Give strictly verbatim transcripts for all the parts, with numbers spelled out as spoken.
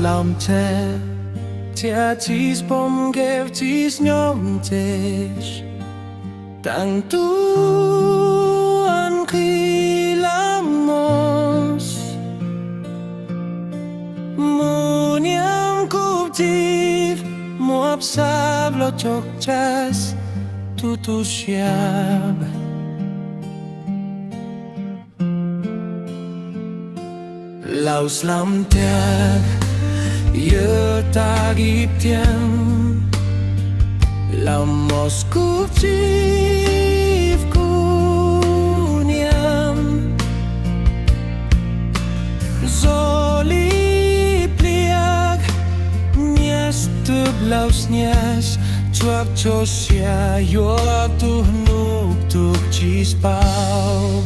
Lam te, tia tis pom kev tis nyom tes. Tang tuan ki lamos. Muniam kup tif, muap sab lo tok jas, tutu siab. Laus lam tiag, yeta gip tiam. Lamos kup tif kuniam. Zoli pliag, nias tup laus nias, tuap tosia, yua tuh nup tup tis pau.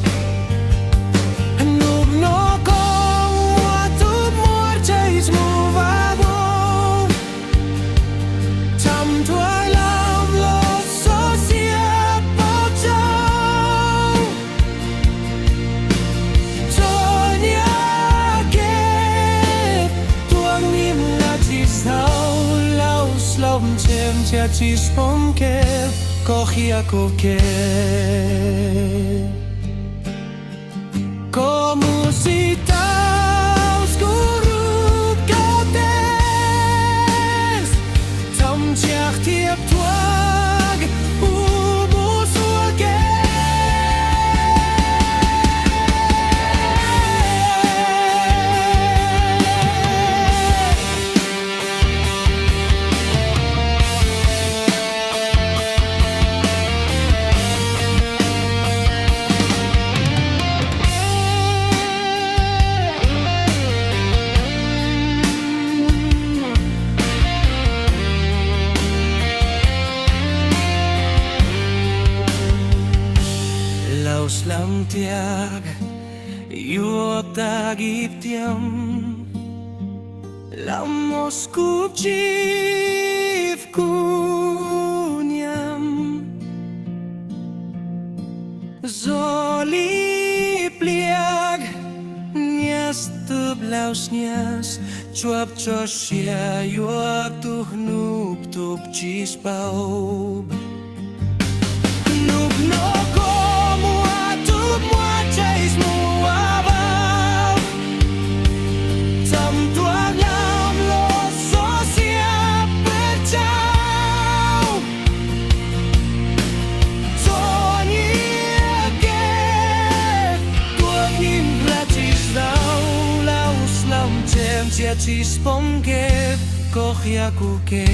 Nup no kong, mua tup muar tais mu vabo. Tam tuai lam lo sosia pau tau. Tonia ke, tuang nim la tis tau, laus lam tem tia tis pom ke, kohia kuke. Komu sitaus kurup kates, tam tiak tiap tuag, umu suake. Laus lam tiag, yua ta gip tiam. Lamos kup tif kuniam. Zoli pliag, nias tup laus nias, tuap tosia, yua tuh nup tup tis pau. Nup no kong, mua tup muar tais mu vabo. Tam tuak lam lo sosia pau tau. Tonia ke, tuang nim la tis tau, laus lam tem tia tis pom ke, kohia kuke.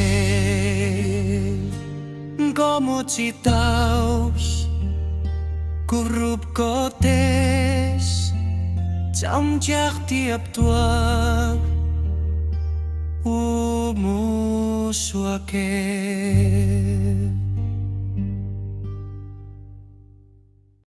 Komu sitaus kurup kates, tam tiak tiap tuag, umu suake.